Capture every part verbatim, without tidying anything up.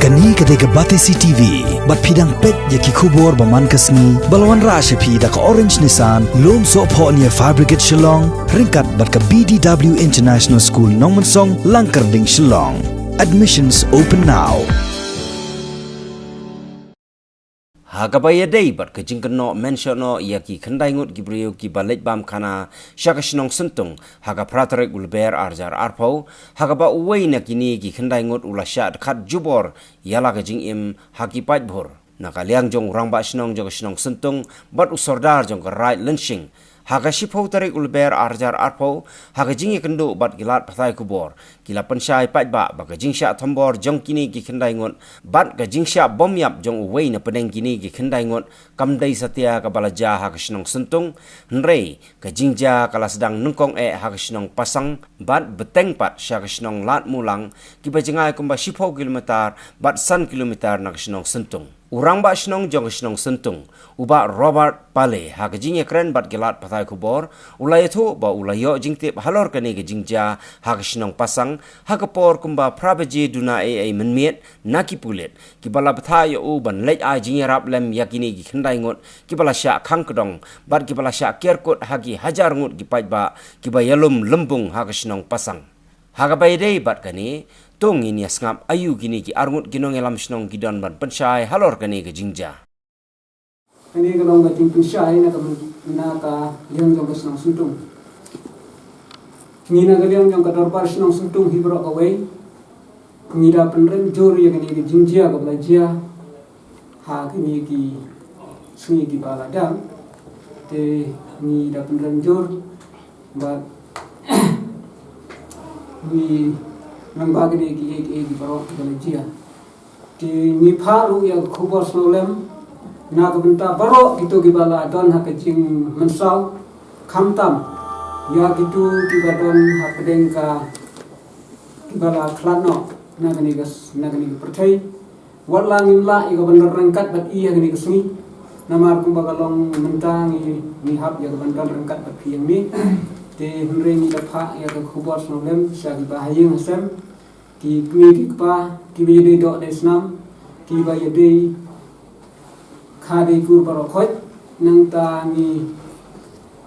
Kane ka dei ka Batesi T V, bad phi dang peit ïa ki khubor ba man ka sngi, ba la wanrah sha phi da ka Orange Nissan, Lumsohphoh near Fire Brigade Shillong, ryngkat bad ka B D W International School Nongmensong, Langkyrding, Shillong. Admissions open now. Ha kaba ïadei bad ka jingkynnoh mynshong noh ïa ki khyndai ngut ki briew kiba leit bam khana sha ka shnong Syntung ha ka phra tarik u Lber ar hajar arphew, ha kaba uwei na kine ki khyndai ngut u la shah dkhat jubor ïa la ka jingim ha ki paidbah. Na ka liang jong u rangbah shnong jong ka shnong Syntung bad u sordar jong ka Raid Lynsing, ha ka shiphew tarik u Lber ar hajar arphew, ha ka jingïakynduh bad ki lad pathai khubor, ki la pynshai paidbah ba ka jingshah thombor jong kine ki khyndai ngut bad ka jingshah bom ïap jong uwei na pdeng kine ki khyndai ngut kam dei satia kaba la jia ha ka shnong Syntung, hynrei ka jingjia ka la sdang nyngkong eh ha ka shnong Pasang bad bteng pat sha ka shnong Ladmulang, kiba jngai kumba shiphew kilometer bad san kilometer na ka shnong Syntung. U rangbah shnong jong ka shnong Syntung, u Bah Robert Pale, ha ka jingïakren bad ki lad pathai khubor, u la ïathuh ba u la ïoh jingtip halor kane ka jingjia ha ka shnong Pasang, ha ka por kumba phra baje duna ei ei mynmiet na ki pulit, kiba la bthah ïa u ban leit ai jingïarap lem ïa kine ki khyndai ngut kiba la shah khang kdong bad kiba la shah ker kut ha ki hajar ngut ki paidbah kiba ïalum lymbung ha ka shnong Pasang. Ha kaba ïadei bad kane, to ngin ïa sngap aïu kine ki arngut ki nongïalam shnong ki don ban pynshai halor kane ka jingjia. Kane ka long ka jingpynshai na ka, na ka liang jong ka shnong Syntung. Ngi na ka liang jong ka dorbar shnong Syntung hi baroh kawei, ngi da pynrem jur ïa kane ka jingjia kaba la jia ha kine ki sngi kiba la dang. Te ngi da pynrem jur bad ngi nang ba kine ki ei ei ki baroh kiba la jia. Te ngi phah ruh ïa ka khubor sngewlem na ka bynta baroh kito kiba la don ha ka jingmynsaw, khamtam ïa kito kiba don ha pdeng ka, kiba la khlad noh na kane ka s-, na kane ka pyrthei. Wat la ngim lah ïa ka ban don ryngkat bad i ha kane ka sngi, namar kumba ka long mynta ngi, ngi hap ïa ka ban don ryngkat bad phi ïa ngi. Te hynrei ngi da phah ïa ka khubor sngewlem sha kiba ha ïing ha sem, ki kmie ki kpa, kiba ïadei doh dei snam, kiba ïadei kha dei kur baroh khoit. Nangta ngi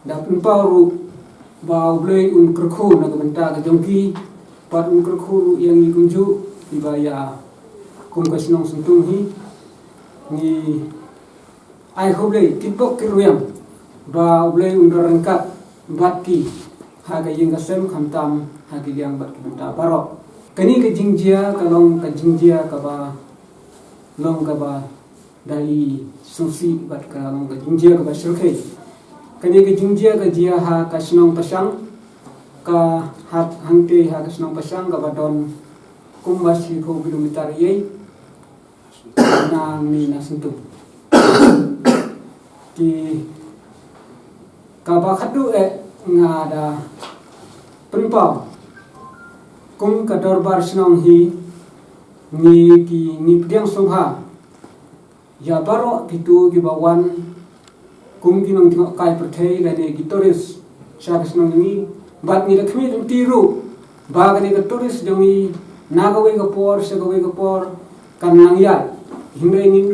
da pynpaw ruh ba U Blei un kyrkhu na ka bynta ka jong ki, bad un kyrkhu ruh ïa ngi kumjuh kiba ïa kum ka shnong Syntung hi. Ngi ai khublei kitbok kitrwiang ba U Blei un don ryngkat bad ki ha ka ïing ka sem, khamtam ha ki liang bad ki bynta baroh. Kane ka jingjia ka long ka jingjia kaba long kaba da i sngewsih bad ka long ka jingjia kaba shyrkhei. Kane ka jingjia ka jia ha ka shnong Pasang, ka hap hangtei ha ka shnong Pasang kaba don kumba shiphew kilometer ei ei na ngi na Syntung. Ki kaba khadduh eh nga da pynpaw kum ka dorbar shnong hi, ngi ki, ngi pdiang sngewbha ïa baroh kito kiba wan kum ki nongjngohkai pyrthei lane ki tourist sha ka shnong ngi. Bad ngi da khmih lynti ruh ba kane ka tourist jong ngi na kawei ka por sha kawei ka por kan nang ïaid. Hynrei ngim,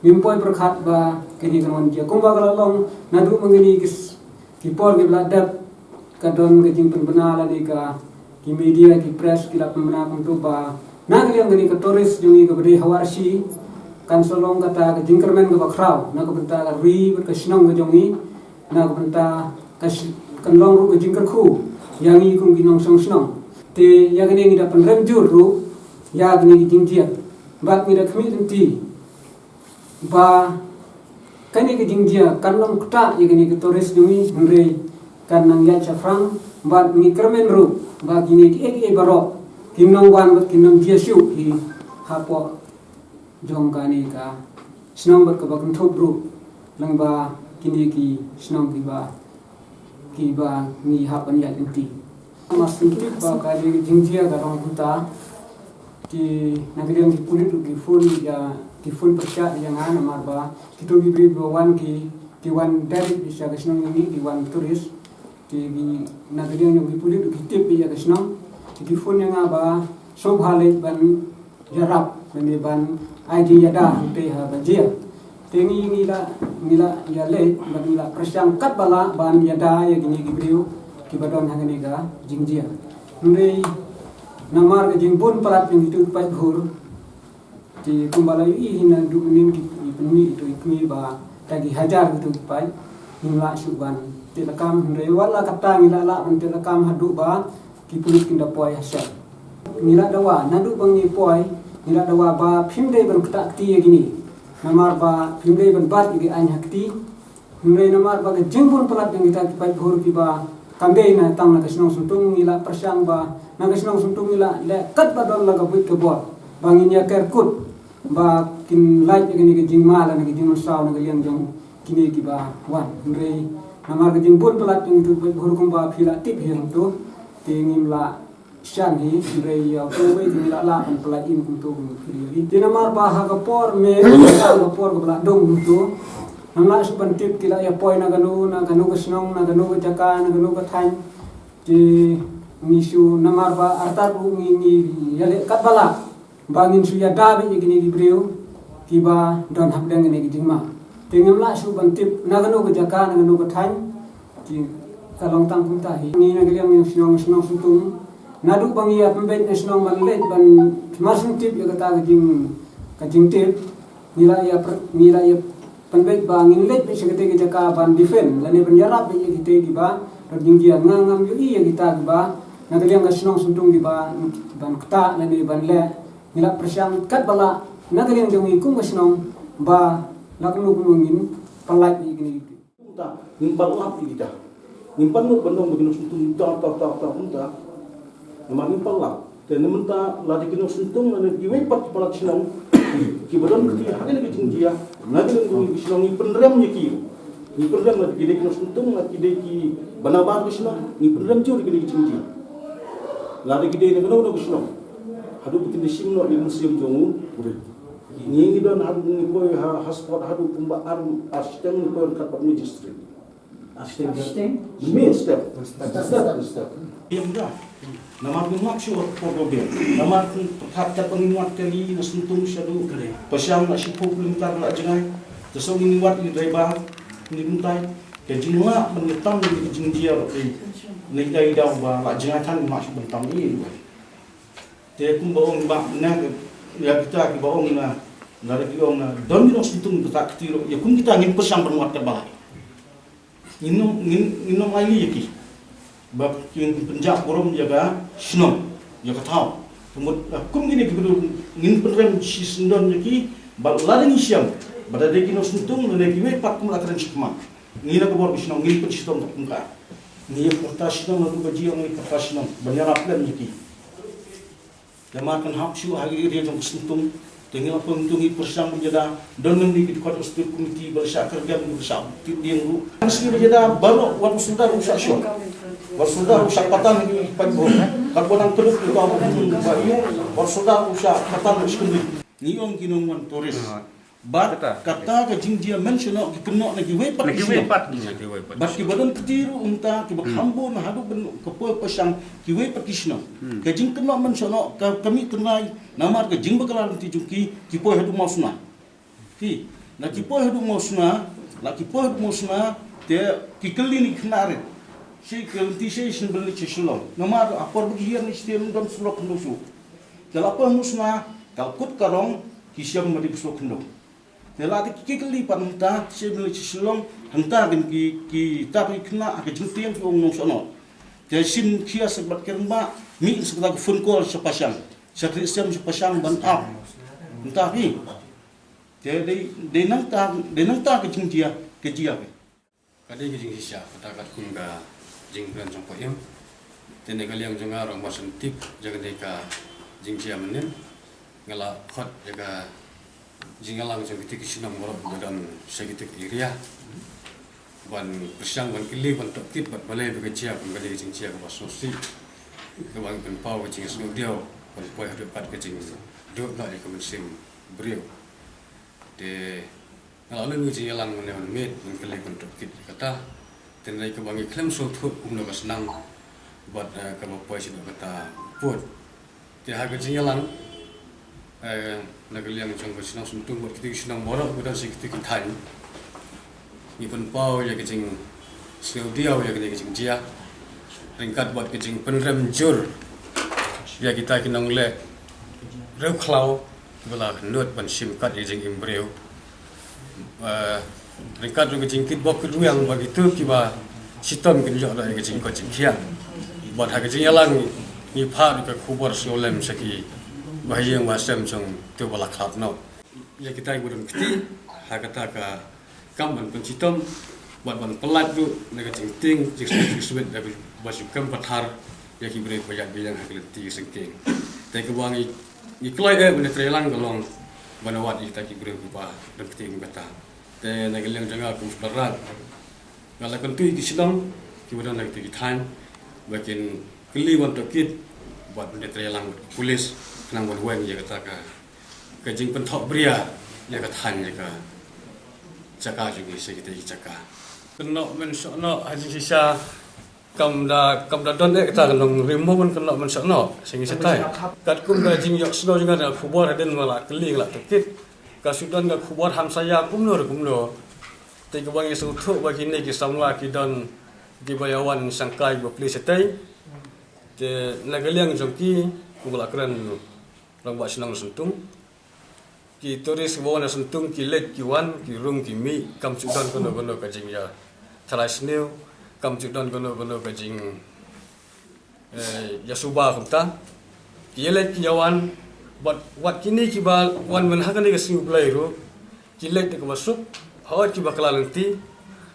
ngim poi pyrkhat ba kane kan wan jia kumba ka la long naduh ma ngi ki s-, ki por kiba la dep, ka don ka jingpynbna lane ka, ki media, ki press ki la pynbna kumto ba na ka liang kane ka tourist jong ngi kaba dei ha Warshi kan sa long kata ka jingkyrmen kaba khraw na ka bynta ka ri bad ka shnong ka jong ngi, na ka bynta ka sh-, kan long ruh ka jingkyrkhu ïa ngi kum ki nongshong shnong. Te ïa kane ngi da pynrem jur ruh ïa kane ka jingjia bad ngi da khmih lynti ba kane ka jingjia kan long ktah ïa kane ka tourist jong ngi, hynrei kan nang ïaid shaphrang. Bad ngi kyrmen ruh ba kine kiei kiei baroh kin nang wan bad kin nang jia shuh hi hapoh jong kane ka shnong bad kaba kynthup ruh lyngba kine ki shnong kiba, kiba ngi hap ban ïaid lynti. Mas tip ba kane ka jingjia ka long kumta. Ki, na ka liang ki pulit ruh ki phone ïa, ki phone pyrshah ïa nga namar ba kito ki briew ba wan ki, ki wan direct sha ka shnong jong ngi, ki wan tourist. Ki, ki, na ka liang jong ki pulit ruh ki tip ïa ka shnong. Ki phone ïa nga ba sngewbha leit ban ïarap, lane ban ai jingïada hangtei ha ka jia. Te ngi, ngi la, ngi la ïaleh bad ngi la pyrshang katba lah ban ïada ïa kine ki briew kiba don ha kane ka jingjia. Hynrei namar ka jingbun palat jong kito ki paidbah, te kumba la ïohi hi naduh mynnin ki, ki pynmih kito ki kmie ba da ki hajar kito ki paid, ngim lah shuh ban tip lakam. Hynrei wat la katta ngi la lah ban tip lakam haduh ba ki pulit kin da poi ha sel. Ngi la dawa naduh ba ngi poi, ngi la dawa ba phim dei ban ktah kti ïa kine. Namar ba phim dei ban bat ïa ki aiñ ha kti. Hynrei namar ba ka jingbun palat jong kita ki paidbah kiba kam dei na tang na ka shnong Syntung, ngi la pyrshang ba na ka shnong Syntung ngi la leh katba don la ka buit ka bor ba ngin ïa kerkut ba kin lait ïa kane ka jingma lane ka jingmynsaw na ka liang jong kine kiba wan. Hynrei namar ka jingbun palat jong kito ki paidbah kumba phi la tip hi hangto, te ngim lah shan hi, hynrei ïa uwei uwei te ngi la lah ban pyllait im kumto kum ki ri. Te namar ba ha ka por May, ha ka por kaba la dong kumto, ngam lah shuh ban tip ki la ïa poi na kano, na kano ka shnong, na kano ka jaka, na kano ka thaiñ. Te ngi shu namar ba artat ruh ngi, ngi ïaleh katba lah ba ngin shu ïada beit ïa kine ki briew kiba don hapdeng kane ka jingma. Te ngim lah shuh ban tip na kano ka jaka, na kano ka thaiñ. Te ka long tang kumta hi. Ngi na ka liang jong shnong, shnong Syntung, naduh ba ngi ïa pynbeit na shnong ban leit ban marshen tip ïa kata ka jing, ka jingtip, ngi la ïa pyn-, ngi la ïa pynbeit ba ngin leit beit sha katei ka jaka ban defend lane ban ïarap beit ïa kitei kiba don jingjia. Nga ngam ïohi ïa kita kiba na ka liang ka shnong Syntung kiba ban ktah lane ban leh. Ngi la pyrshang katba lah na ka liang jong ngi kum ka shnong ba la kumno kumno ngin pyllait ïa kine ki. Kumta ngim pat lap ïa kita. Ngim pat nud ban ong ba ki nong Syntung ta ta ta ta kumta. Namar ngim pat lap. Te na mynta lada ki nong Syntung lane kiwei pat ki palat shnong kiba don kti ha kane ka jingjia, na ka liang jong ngi ki shnong ngi pynrem ïa ki. Ngi pynrem lada ki dei ki nong Syntung, lada ki dei kiba nabar ki shnong, ngi pynrem jur ïa kine ki jingjia. Lada ki dei na kano kano ka shnong, haduh ba kin da shim noh ïa ka mynsiem jong u. Ngi, ngi don haduh, ngi poi ha, ha spot haduh kumba ar, ar shiteng, ngi poi ryngkat bad magistrate. Ar shiteng. Ar shiteng? Mynstep. Mynstep. Mynstep. Ïa, mynta. Namar ngim lap shuh ha ka por ba biang. Namar pyrkhat katba ngin wad kali na Syntung shaduh Pyrshang la shiphew kilometer la jngai. Te shu ngin wad ïa u driver, ngin kumtai. Ka jinglah ban ïatam ïa ka jingjia ruh, eh, na ka daw ba la jngai than ngim lah shuh ban tam ïa u. Te kumba ong ba na ka, ïa kita kiba ong na, na ki ong na don ki nong Syntung kita kti ruh, ïa kum kita ngin pyrshang ban wad katba lah. Ngin ym, ngin, ngin ym ailad ïa ki ba kin pynjah burom ïa ka shnong, ïa ka thaw. Te mut, ah, kum kine ki briew ngin pynrem shisyndon ïa ki, bad lada ngi shem ba da dei ki nong Syntung lane kiwei pat kum la kren shikmat, ngi na ka bor ka shnong ngin pynshitom kum ka. Ngi ïa pyrta shnong naduh ba jia ngi pyrta shnong ban ïarap lem ïa ki. Te mar kan hap shuh ha ka area jong ka Syntung. Te ngi la pyntung ngi pyrshang ban ïada. Don ngi ki dkhot state committee ba la shah kyrkiang, ba la shah tip dieng ruh. Ngi shu ïada baroh, wat u sordar u shah shuh. Wat u sordar u shah patan ki paidbah. Kat ba nang kyrkiang ki ba ba ïa. Wat u sordar u shah patan ki shu. Ngi ong ki nongwan tourist. Bad kata ka jingjia mention noh ki kynnoh na kiwei pat ki shnong. Bad kiba don kti ruh mynta kiba kham bun haduh ban ka poi pyrshang kiwei pat ki shnong. Ka jingkynnoh mention noh ka, ka mih tynrai namar ka jingbakla lynti jong ki, ki poi haduh Mawsna. Ki, na ki poi haduh Mawsna, la ki poi haduh Mawsna, te ki kylli na ki khynnah rit. Shi ka lynti shi shin bynriew shi Shillong. Namar ha por ba ki hiar na shatei ym don surok khyndew shuh. Te la poi Mawsna, ka kut ka rong, ki shem ma dei ka surok khyndew. Te la te ki kylli pat hangta, sha bynriew sha Shillong, hangta kin ki, kita ki khynnah ha ka jingtieng ki ong nongshong noh. Te shin khia sha bad ki rangbah, mih sha kata ka phone call sha Pashang. Sha Trei Sem sha Pashang ban ap. Hangta phi. Te dei, dei nangta, dei nangta ka jingjia, ka jia phi. Ka dei ka jingshisha, kata katkum ka jingkren jong Paiem. Te na ka liang jong nga ruh nga sngewtip ïa kane ka jingjia mynnin. Nga la khot ïa ka jingïalang jong kito ki shnong baroh ba don sha kito ki area ban pyrshang ban kylli ban tohkit bad balei ba ka jia kum kane ka jingjia kaba sngewsih, kaba ngi pynpaw ka jingsngewdiaw ban poi haduh kat ka jingduh noh ïa ka mynsiem briew. Te nga la leh ka jingïalang mynne mynmiet ban kylli ban tohkit ïa kata. Te hynrei kaba ngi khlem sngewthuh kumno ka snang bad, eh, kaba poi shaduh kata pud. Te ha ka jingïalang Eh, na ka liang jong ka shnong Syntung bad kito ki shnong baroh ba don sha kito ki thaiñ, ngi pynpaw ïa ka jingsngewdiaw ïa kane ka jingjia ryngkat bad ka jingpynrem jur ïa kita ki nongleh riewkhlaw kiba la nud ban shim kat ïa ka jingim briew. Eh, ryngkat ruh ka jingkitbok kitrwiang ba kito kiba shitom kin ïoh da ka jingkoit jingkhiah. Bad ha ka jingïalang ngi phah ruh ka khubor sngewlem sha ki bahaïing bahasem jong kito ba la khlad noh. Ïa kita kiba don kti ha kata ka kam ban pynshitom bad ban pyllait ruh na ka jingtieng jingsmit jingsmit da ba shu kem pathar ïa ki briew ba ïaid ba ïeng ha ka lynti ka syngkien. Te kaba ngi ngi kloi eh ban ïatreilang ka long ban wad ïa kita ki briew kiba don kti kum kata. Te na ka liang jong nga kum u Symbud Raij, nga la kyntu ïa ki shnong kiba don ha kito ki thaiñ ba kin kylli ban tohkit bad ban ïatreilang bad ki pulit khnang ban weng ïa kata ka, ka jingpynthohbria ïa ka thaiñ, ïa ka jaka jong ngi sha kita ki jaka. Kynnoh mynshohnoh ha jingshisha kam da, kam da don eh kata ka nongrim mo ban kynnoh mynshohnoh sha ngi shatai. Katkum ka jingïohsngew jong nga da ka khubor hadien ba la kylli, la tohkit, ka shu don ka khubor hamsaïa kumno re kumno. Te kaba ngi sngewthuh ba kine ki samla ki don kiba ïawan shangkai bapli shatai. Te na ka liang jong ki, kumba la kren rangbah shnong Syntung, ki tourist ba wan na Syntung ki leit ki wan, ki rung ki mih, kam ju don kano kano ka jingïatharai sniew, kam ju don kano kano ka jing, eh, ïasuba kumta. Ki ïaleit ki ïawan, bad wat kine kiba wan man ha kane ka sngi U Blei ruh ki leit da kaba suk. Hooid, kiba kylla lynti,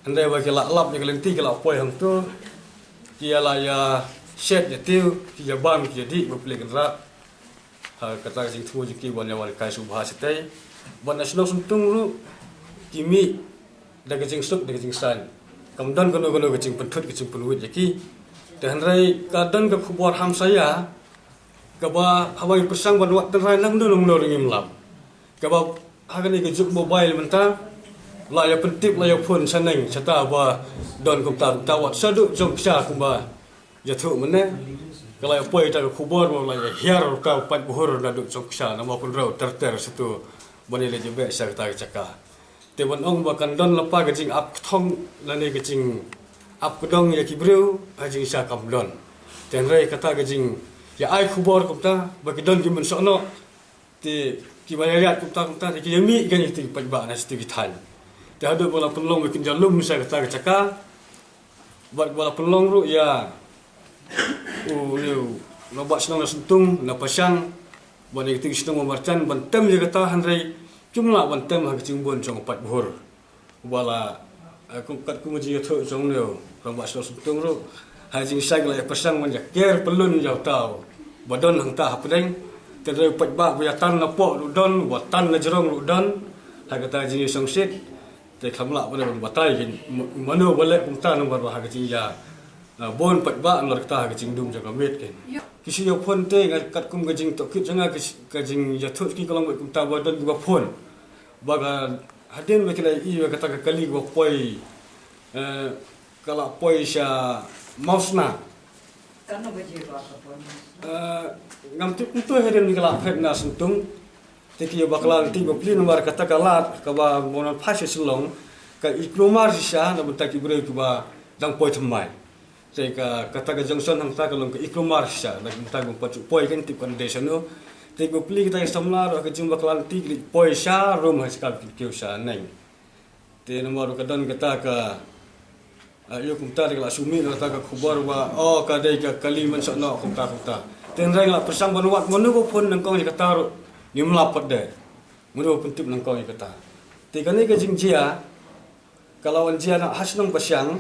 hynrei ba ki la lap ïa ka lynti ki la poi hangto, ki ïa la ïa shet ïa tiew, ki ïa bam ki ïa dih bapli kynrad. Ha kata ka jingthmu jong ki ban ïa wan kai sngewbha shatai. Bad na shnong Syntung ruh ki mih da ka jingsuk da ka jingsain, kam don kano kano ka jingpynthut ka jingpynwit ïa ki. Te hynrei ka don ka khubor hamsaïa kaba haba ngi pyrshang ban wad tynrai nangno nangno ruh ngim lap. Kaba ha kane ka juk mobile mynta la ïa pyntip, la ïa phone shaneng shata ba don kumta kumta, wat shaduh jong ksha kumba ïathuh mynne. Ka la ïa poi ta ka khubor ba la ïa hiar ka paidbah naduh jong ksha, namar kynrew ter ter shato ban ïa leit ïa beh sha kata ka jaka. Te ban ong ba kan don lypa ka jingap kthong lane ka jingap kdong ïa ki briew ha jingshisha kam don. Te hynrei kata ka jingïa ai khubor kumta ba ki don ki mynshohnoh, te kiba ïa ïaid kumta kumta te ki ïa mih ïa kine ki paidbah na shiti ki thaiñ. Te haduh ba la pynlong ba kin ïa lum sha kata ka jaka. Bad ba la pynlong ruh ïa u, u rangbah shnong na Syntung, na Pashang, bad ïa kito ki shnong ba marjan ban tem ïa kata, hynrei kim lah ban tem ha ka jingbun jong u paidbah. Ba la, eh, kum, katkum ka jingïathuh jong u rangbah shnong Syntung ruh, ha jingshisha ki la ïa pyrshang ban ïa ker pyllun ïa uta uba don hangta hapdeng. Te hynrei u paidbah ba ïa tan napoh ruh don, ba tan najrong ruh don ha kata ka jingïasngewsih. Te kam lah ban batai kein mano ba leh kumta, namar ba ha ka jingïa, ah, bun paidbah nalor kata ha ka jingdum jong ka miet kein. Ki shu ïa phone te, nga katkum ka jingtohkit jong nga, ka jingïathuh ki ka long ba kumta ba don kiba phone ba ka hadien ba ki la ïohi ba kata ka kali kaba poi, eh, ka la poi sha Mawsna. Katno baje ba ka poi Mawsna? Eh, ngam tip kumta hadien ba ki la phet na Syntung. Te ki ïa bakla lynti bapli namar kata ka lad kaba mon phai sha Shillong, ka i kulmar shisha na bynta ki briew kiba dang poi thymmai. Te ka, kata ka junction hangta ka long ka i kulmar shisha na bynta kiba pat ju poi, kan tip kan dei shano. Te bapli kita ki samla ruh ha ka jingbakla lynti ki leit poi sha rum ha ka jaka ba ki kiew shaneng. Te namar ka don kata ka, ah, ïa kumta te ka la shu mih na kata ka khubor ba, oh, ka dei ka kali mynshohnoh kumta kumta. Te hynrei nga la pyrshang ban wad mano ba phone nyngkong ïa kata ruh ngim lap pat de. Mano ba pyntip nyngkong ïa kata. Te kane ka jingjia ka la wan jia na ha shnong Pashang,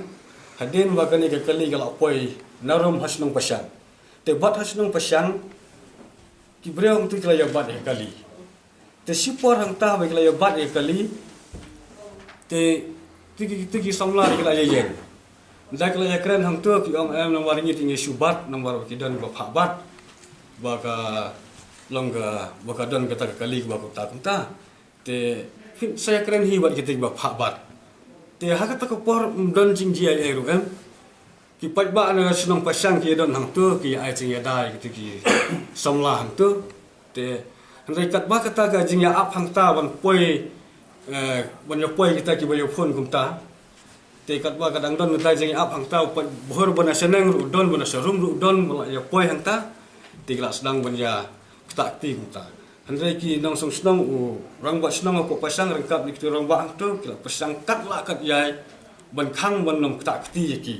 hadien ba kane ka kali ka la poi na rum ha shnong Pashang. Te bad ha shnong Pashang ki briew hangtu ki la ïa bat ïa ka kali. Te shipor hangta ba ki la ïa bat ïa ka kali, te tu ki, tu ki samla ki la ïa ïeng. Nda ki la ïa kren hangtu ki ong, em, namar ngi te ngi shu bat namar ba ki don ba phah bat ba ka long ka, ba ka don kata ka kali ba kumta kumta. Te phin sa ïa kren hi bad kita kiba phah bat. Te ha kata ka por ym don jingjia ei ei ruh, em. Ki paidbah na shnong Pashang ki ïa don hangtu, ki ïa ai jingïada ïa kita ki samla hangtu. Te Hynrei katba kata ka jingïa ap hangta ban poi, eh, ban ïa poi kita kiba ïa phone kumta. Te katba ka dang don kata jingïa ap hangta, u paidbah bun na shaneng ruh don, bun na sharum ruh don, ba la ïa poi hangta. Te ki la sdang ban ïa ktah kti kumta. Hynrei ki nongshong shnong, u rangbah shnong hapoh Pashang ryngkat bad kito rangbah hangto, ki la pyrshang kat la kat ïai ban khang ban ym ktah kti ïa ki.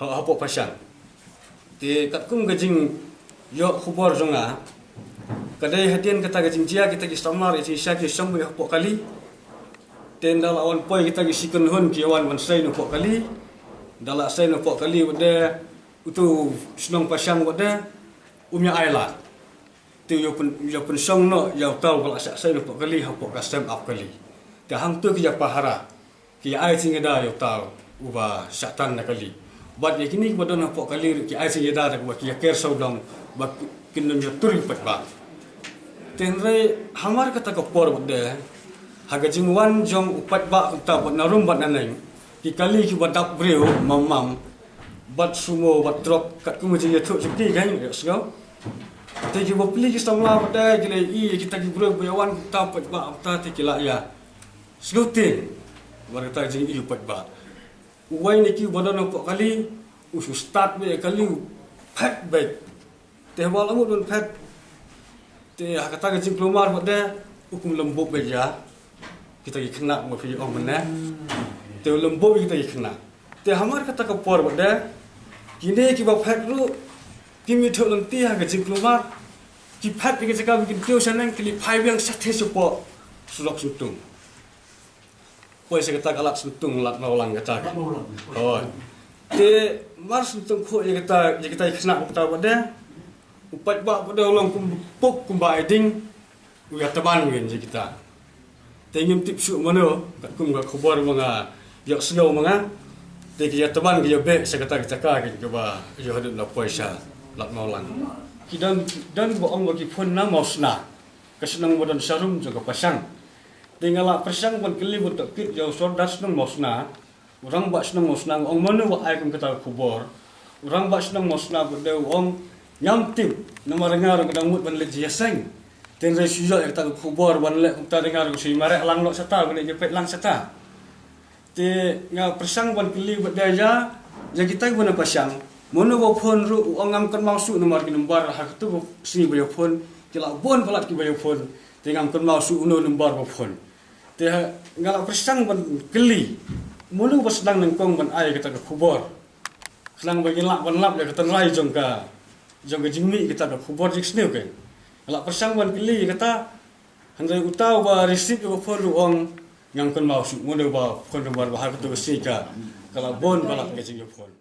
Ha, hapoh Pashang. Te katkum ka jingïoh khubor jong nga, ka dei hadien kata ka jingjia kita ki samla ïa jingshisha ki shong beit hapoh kali. Te ynda la wan poi kita ki shi kynhun ki wan ban sei noh hapoh kali. Ynda la sei noh hapoh kali, bad uto u shnong Pashang bad um ïa ai lad. Te u ïa pyn, u ïa pynshong noh ïa uta uba la shah sei noh hapoh kali hapoh ka sem ap kali. Te hangto ki ïa pahara, ki ïa ai jingïada ïa uta uba shah tan na kali. Bad ïa kine kiba don hapoh kali ruh ki ai jingïada da kaba ki ïa ker sawdong ba ki, kin ym ïa tur ïa u paidbah. Te hynrei hamar kata ka por bad de, ha ka jingwan jong u paidbah kumta bad na rum bad na neng, ki kali kiba dap briew mam mam, bad sumo bad trok, katkum ka jingïathuh jong ki, kan ïohsngew. Te kiba plie ki samla bad de ki la ïohi ïa kita ki briew ba ïa wan kumta u paidbah kumta, te ki la ïa sngewthiang bad kata ka jingïohi u paidbah. Uwei na ki uba don hapoh kali u shu start beit ïa ka kali, u phet beit. Te haba la mut ban phet, te ha kata ka jingkulmar bad de u kum lymbuh beit ïa kita ki khynnah, ma phi ong mynne. Te u lymbuh ïa kita ki khynnah. Te hamar kata ka por bad de, kine kiba phet ruh kim ïathuh lynti ha ka jingkulmar. Ki phet ïa ka jaka ba kin kiew shaneng, ki leit phai biang shathie shapoh surok Syntung. Poi sha kata ka lad Syntung, lad Mawlang kata. Lad Mawlang. Oh. Te mar Syntung khuh ïa kata, ïa kita ki khynnah kumta bad de, u paidbah bad de u long kum puk kumba ai ding, u ïa tban ngi ïa kita. Te ngim tip shuh mano, katkum ka khubor ba nga ïohsngew ma nga. Te ki ïa tban ki ïa beh sha kata ka jaka kaba ïoh haduh la poi sha lad Mawlang. Ki don, don ba ong ba ki phone na Mawsna, ka shnong ba don sharum jong ka Pashang. Te nga la pyrshang ban kylli ban tohkit ïa u sordar shnong Mawsna, u rangbah shnong Mawsna, nga ong mano ba ai kum kata ka khubor. U rangbah shnong Mawsna bad de u ong ngam tip, namar nga ruh nga dang mut ban leit jingïaseng. Te hynrei shu ïoh ïa kata ka khubor ban leh kumta, te nga ruh shu mareh lang noh shata, ban leit ïapeit lang shata. Te nga pyrshang ban kylli bad de ïa, ïa kita kiba na Pashang. Mano ba phone ruh u ong ngam kynmaw shuh namar ki number ha kato ka sngi ba ïa phone ki la bun palat kiba ïa phone. Te ngam kynmaw shuh uno number ba phone. Te ha, nga la pyrshang ban kylli mano ba sdang nyngkong ban ai kata ka khubor. Khnang ba ngin lah ban lap ïa ka tynrai jong ka, jong ka jingmih kata ka khubor jingsniew, kan. Nga la pyrshang ban kylli ïa kata, hynrei uta uba receive ïa ka phone ruh u ong ngam kynmaw shuh mano ba phone number ba ha kato ka sngi ka, ka la bun palat ka jingïa phone.